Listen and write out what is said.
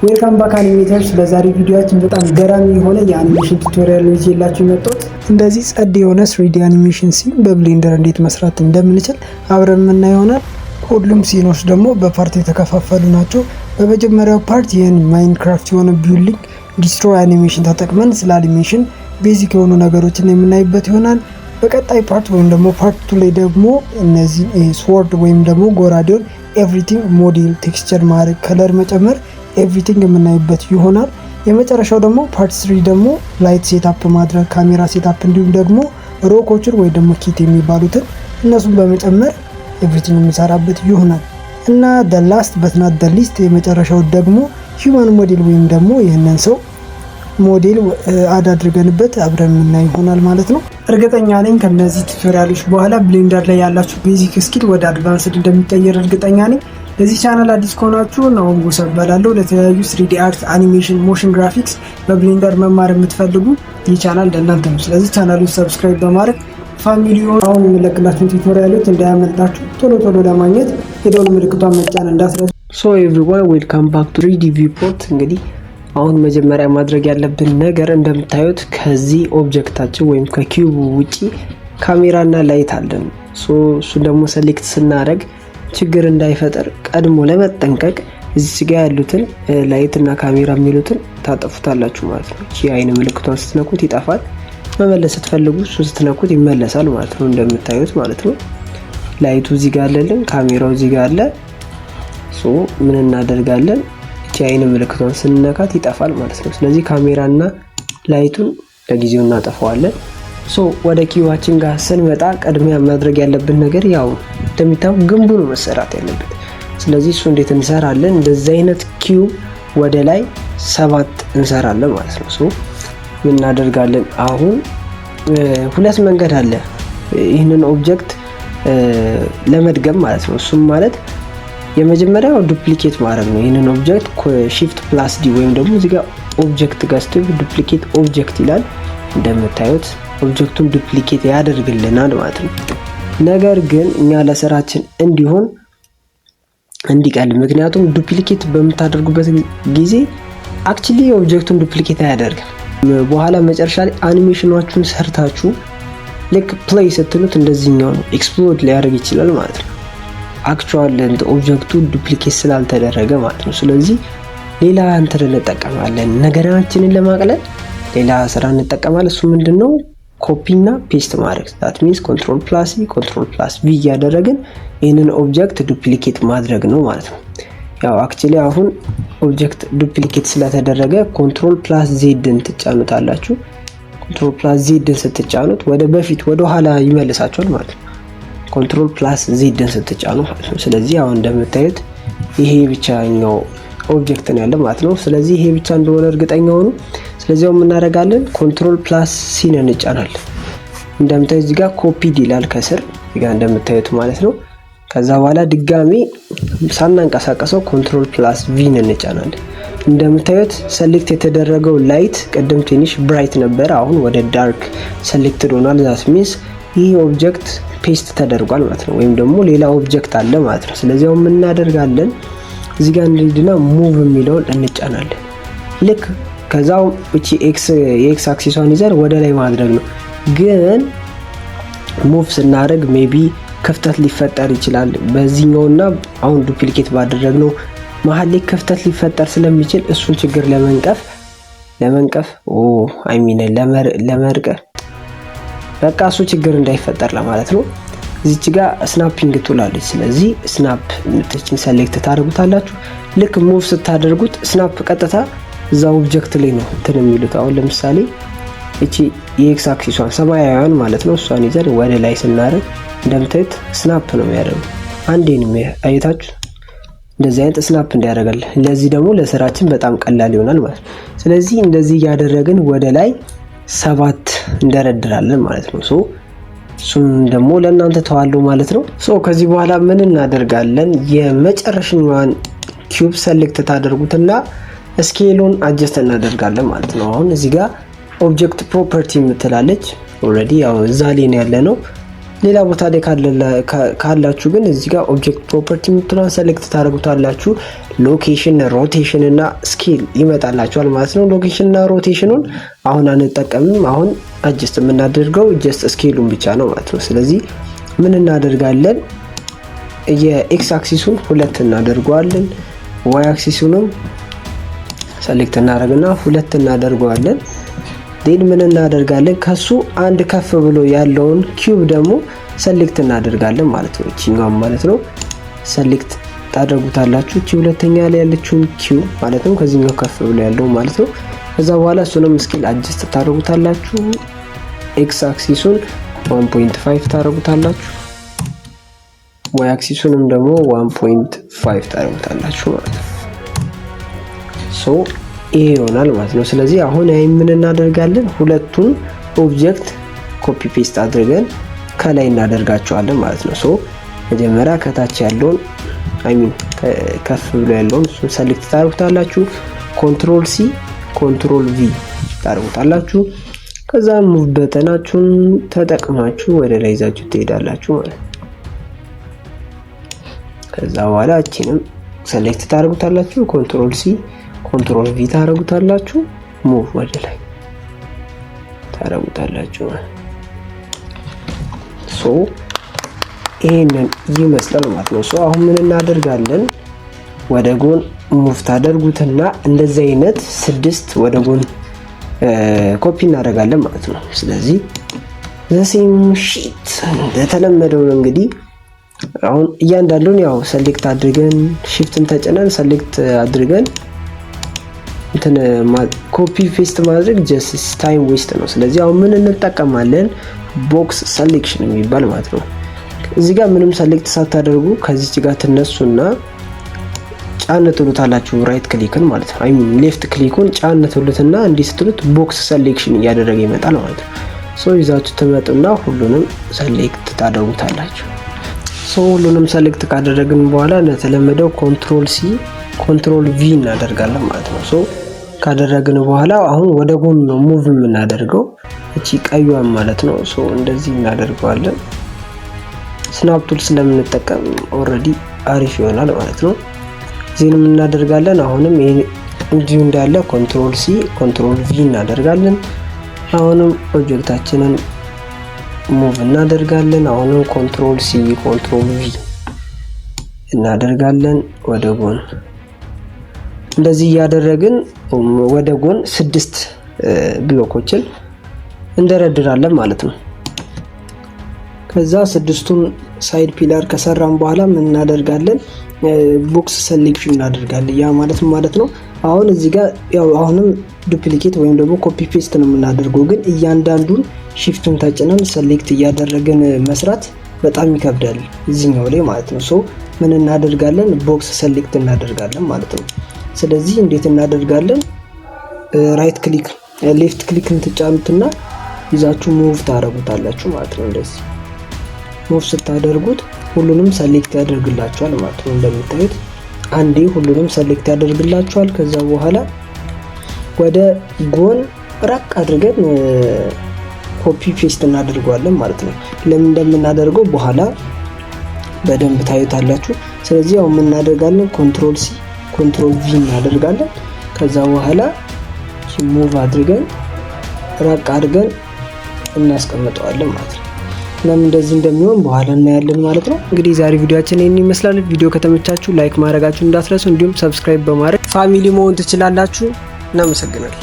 Welcome back, animators። በዛሬ ቪዲዮአችን በጣም ገራሚ የሆነ የ animation tutorial ነው ይዤላችሁ የመጣሁት። እንደዚህ ጸድ የሆነ 3D animation scene በ Blender እንዴት መስራት እንደምንችል አብረን የምናየው ይሆናል። ሁሉም scene ኦች ደግሞ በ part የተከፋፈሉ ናቸው። በመጀመሪያው part ይህን Minecraft የሆነ building destroy animation ተጠቅመን ስለ animation basic የሆኑ ነገሮችን የምናይበት ይሆናል። በቀጣይ part ወይም ደግሞ part two ላይ ደግሞ እነዚህ sword ወይም ደግሞ ጎራዴውን everything model፣ texture ማድረግ፣ color መጨመር፣ everything የምናይበት ይሆናል። የመጨረሻው ደግሞ part three ደግሞ light setup ማድረግ፣ camera setup እንዲሁም ደግሞ rock ኦችን ወይ ደግሞ kit የሚባሉትን እነሱን በመጨመር everything የምንሰራበት ይሆናል። እና the last but not the least የመጨረሻው ደግሞ human model ወይም ደግሞ ይህንን ሰው model add አድርገንበት አብረን የምናይ ይሆናል ማለት ነው። እርግጠኛ ነኝ ከነዚህ tutorial ኦች በኋላ Blender ላይ ያላችሁ basic skill ወደ advanced እንደሚቀየር እርግጠኛ ነኝ። ለዚህ ቻናል አዲስ ከሆናችሁ ናሆም ጎሳ እባላለሁ። ለተለያዩ 3D art፣ animation፣ motion graphics በ Blender መማር የምትፈልጉ ይህ ቻናል ለእናንተ ነው። ስለዚህ ቻናሉን subscribe በማድረግ family፣ አሁን የምለቅላችሁን tutorial ኦች እንዳያመልጣችሁ ቶሎ ቶሎ ለማግኘት የደወል ምልክቷን መጫን እንዳትረሱ። So everyone, welcome back to 3D viewport። እንግዲህ አሁን መጀመሪያ ማድረግ ያለብን ነገር እንደምታዩት ከዚህ object ኣችን ወይም ከ cube ውጪ ካሜራና light አለን። So እሱን ደግሞ select ስናደርግ ችግር እንዳይፈጠር ቀድሞ ለመጠንቀቅ እዚህ ጋ ያሉትን light እና ካሜራ የሚሉትን ታጠፉታላችሁ ማለት ነው። ይቺ የአይን ምልክቷን ስትነኩት ይጠፋል። መመለስ ስትፈልጉ እሱን ስትነኩት ይመለሳል ማለት ነው። እንደምታዩት ማለት ነው። Light ኡ እዚህ ጋር አለልን፣ ካሜራው እዚህ ጋር አለ። So ምን እናደርጋለን? እቺ የአይን ምልክቷን ስንነካት ይጠፋል ማለት ነው። ስለዚህ ካሜራና light ኡን ለጊዜው እናጠፋዋለን። So ወደ cube ኣችን ጋር ስንመጣ ቅድሚያ ማድረግ ያለብን ነገር ያው እንደሚታወቅ ግንቡ ነው መሰራት ያለበት። ስለዚህ እሱ እንዴት እንሰራለን? እንደዚህ አይነት cube ወደ ላይ ሰባት እንሰራለን ማለት ነው። So ምን እናደርጋለን? አሁን ሁለት መንገድ አለ ይህንን object ለመድገም ማለት ነው። እሱም ማለት የመጀመሪያው duplicate ማድረግ ነው። ይህንን object shift plus D ወይም ደግሞ እዚጋ object ጋር ስትሄዱ duplicate object ይላል። እንደምታዩት object ኡን duplicate ያደርግልናል ማለት ነው። ነገር ግን እኛ ለስራችን እንዲሆን እንዲቀል፣ ምክንያቱም duplicate በምታደርጉበት ጊዜ actually object ኡን duplicate አያደርግም። በኋላ መጨረሻ ላይ አኒሜሽናችሁን ሰርታችሁ ልክ play ስትሉት እንደዚህኛው ነው explode ሊያደርግ ይችላል ማለት ነው። Actual object ኡ duplicate ስላልተደረገ ማለት ነው። ስለዚህ ሌላ እንትን እንጠቀማለን፣ ነገራችንን ለማቅለል ሌላ ስራ እንጠቀማለን። እሱ ምንድን ነው? ኮፒ እና paste ማድረግ። That means control plus C, control plus V እያደረግን ይህንን object duplicate ማድረግ ነው ማለት ነው። ያው actually አሁን object duplicate ስለተደረገ control plus Z ን ትጫኑታላችሁ። Control plus Z ን ስትጫኑት ወደ በፊት ወደ ኋላ ይመልሳችኋል ማለት ነው። Control plus Z ን ስትጫኑ ማለት ነው። ስለዚህ አሁን እንደምታዩት ይሄ ብቻኛው object ነው ያለ ማለት ነው። ስለዚህ ይሄ ብቻ እንደሆነ እርግጠኛ ሆኑ። ስለዚህ አሁን እናደርጋለን control plus C ን እንጫናለን። እንደምታዩት እዚህ ጋር copied ይላል ከስር እዚህ ጋር እንደምታዩት ማለት ነው። ከዛ በኋላ ድጋሚ ሳናንቀሳቀሰው control plus V ን እንጫናለን። እንደምታዩት select የተደረገው light ቅድም ትንሽ bright ነበር፣ አሁን ወደ dark selected ሆኗል። That means ይህ object paste ተደርጓል ማለት ነው፣ ወይም ደግሞ ሌላ object አለ ማለት ነው። ስለዚህ አሁን ምን እናደርጋለን? እዚህ ጋር እንሂድና move የሚለውን እንጫናለን። ልክ ከዛው እቺ X የ X axis ኧን ይዘን ወደ ላይ ማድረግ ነው። ግን move ስናደርግ maybe ክፍተት ሊፈጠር ይችላል። በዚህኛውና አሁን duplicate ባደረግነው መሀል ላይ ክፍተት ሊፈጠር ስለሚችል እሱን ችግር ለመንቀፍ፣ I mean ለመርቀ በቃ እሱ ችግር እንዳይፈጠር ለማለት ነው። እዚች ጋር snapping tool አለች። ስለዚህ snap ምትችን select ታደርጉታላችሁ። ልክ move ስታደርጉት snap ቀጥታ እዛ object ላይ ነው እንትን የሚሉት። አሁን ለምሳሌ እቺ የ X axis ኧን ሰማያዊዋን ማለት ነው፣ እሷን ይዘን ወደ ላይ ስናደርግ እንደምታዩት snap ነው የሚያደርገው። አንዴ ነው አየታችሁ፣ እንደዚህ አይነት snap እንዲያደርጋል። ለዚህ ደግሞ ለስራችን በጣም ቀላል ይሆናል ማለት ነው። ስለዚህ እንደዚህ እያደረግን ወደ ላይ ሰባት እንደረድራለን ማለት ነው። So እሱም ደግሞ ለእናንተ ተዋለው ማለት ነው። So ከዚህ በኋላ ምን እናደርጋለን? የመጨረሻዋን cube select ታደርጉትና scale ኡን adjust እናደርጋለን ማለት ነው። አሁን እዚህ ጋር object property የምትላለች፣ already ያው እዛ ላይ ነው ያለ ነው። ሌላ ቦታ ላይ ካላችሁ ግን እዚህ ጋር object property የምትለዋን select ታደርጉታላችሁ። Location፣ rotation እና scale ይመጣላችኋል ማለት ነው። Location እና rotation ኑን አሁን አንጠቀምም። አሁን adjust የምናደርገው just scale ኡን ብቻ ነው ማለት ነው። ስለዚህ ምን እናደርጋለን? የ X axis ኡን 2 እናደርገዋለን። Y axis ኡንም select እናደርግና 2 እናደርገዋለን። Then ምን እናደርጋለን? ከሱ አንድ ከፍ ብሎ ያለውን cube ደግሞ select እናደርጋለን ማለት ነው። እቺኛዋን ማለት ነው select ታደርጉታላችሁ። እቺ ሁለተኛ ላይ ያለችውን cube ማለት ነው፣ ከዚህኛው ከፍ ብሎ ያለው ማለት ነው። ከዛ በኋላ እሱንም scale adjust ታደርጉታላችሁ። X axis ኡን 1.5 ታደርጉታላችሁ። Y axis ኡንም ደግሞ 1.5 ታደርጉታላችሁ ማለት ነው። So ይሄ ይሆናል ማለት ነው። ስለዚህ አሁን ይሄ ምን እናደርጋለን? ሁለቱን object copy paste አድርገን ከላይ እናደርጋቸዋለን ማለት ነው። So መጀመሪያ ከታች ያለውን፣ I mean ከፍ ብሎ ያለውን እሱን select ታደርጉታላችሁ። Control C፣ Control V ታደርጉታላችሁ። ከዛ move button ኣችሁን ተጠቅማችሁ ወደ ላይ ይዛችሁ ትሄዳላችሁ ማለት ነው። ከዛ በኋላ እቺንም select ታደርጉታላችሁ። Control C፣ Control V ታደርጉታላችሁ። Move ወደ ላይ ታደርጉታላችሁ። So ይሄንን ይመስላል ማለት ነው። So አሁን ምን እናደርጋለን? ወደ ጎን move ታደርጉትና እንደዚህ አይነት ስድስት ወደ ጎን ኮፒ እናደርጋለን ማለት ነው። ስለዚህ the same shit እንደተለመደው ነው። እንግዲህ አሁን እያንዳንዱን ያው select አድርገን፣ shift ን ተጭነን select አድርገን እንትን copy paste ማድረግ just time waste ነው። ስለዚህ አሁን ምን እንጠቀማለን? Box selection የሚባል ማለት ነው። እዚህ ጋር ምንም select ሳታደርጉ ከዚች ጋር ትነሱና ጫን ትሉታላችሁ፣ right click ን ማለት ነው። I mean left click ኡን ጫን ትሉትና እንዲህ ስትሉት box selection እያደረገ ይመጣል ማለት ነው። So ይዛችሁ ትመጡና ሁሉንም select ታደርጉታላችሁ። So ሁሉንም select ካደረግን በኋላ እንደተለመደው Control C፣ Control V እናደርጋለን ማለት ነው። So ካደረግን በኋላ አሁን ወደ ጎን ነው move የምናደርገው፣ እቺ ቀዩዋን ማለት ነው። So እንደዚህ እናደርገዋለን። Snap tool ስለምንጠቀም already አሪፍ ይሆናል ማለት ነው። ዚህንም እናደርጋለን። አሁንም ይሄ እንዲሁ እንዳለ Control C፣ Control V እናደርጋለን። አሁንም object ኣችንን move እናደርጋለን። አሁንም Control C፣ Control V እናደርጋለን ወደ ጎን። እንደዚህ እያደረግን ወደ ጎን ስድስት block ኦችን እንደረድራለን ማለት ነው። ከዛ ስድስቱን side pillar ከሰራን በኋላ ምን እናደርጋለን? Box selection እናደርጋለን። ያ ማለት ምን ማለት ነው? አሁን እዚህ ጋር ያው አሁንም duplicate ወይም ደግሞ copy paste ነው የምናደርገው፣ ግን እያንዳንዱን shift ኡን ተጭነን select እያደረግን መስራት በጣም ይከብዳል እዚህኛው ላይ ማለት ነው። So ምን እናደርጋለን? Box select እናደርጋለን ማለት ነው። ስለዚህ እንዴት እናደርጋለን? Right click፣ left click ን ትጫኑትና ይዛችሁ move ታደርጉታላችሁ ማለት ነው። እንደዚህ move ስታደርጉት ሁሉንም select ያደርግላችኋል ማለት ነው። እንደምታዩት አንዴ ሁሉንም select ያደርግላችኋል። ከዛ በኋላ ወደ ጎን ራቅ አድርገን copy paste እናደርገዋለን ማለት ነው። ለምን እንደምናደርገው በኋላ በደንብ ታዩታላችሁ። ስለዚህ ያው የምናደርጋለን Control C፣ Control V እናደርጋለን። ከዛ በኋላ move አድርገን ራቅ አድርገን እናስቀምጠዋለን ማለት ነው። ለምን እንደዚህ እንደሚሆን በኋላ እናያለን ማለት ነው። እንግዲህ ዛሬ ቪዲዮአችን ይህን ይመስላል። ቪዲዮ ከተመቻችሁ like ማድረጋችሁ እንዳትረሱ፣ እንዲሁም subscribe በማድረግ family መሆን ትችላላችሁ። እናመሰግናለን።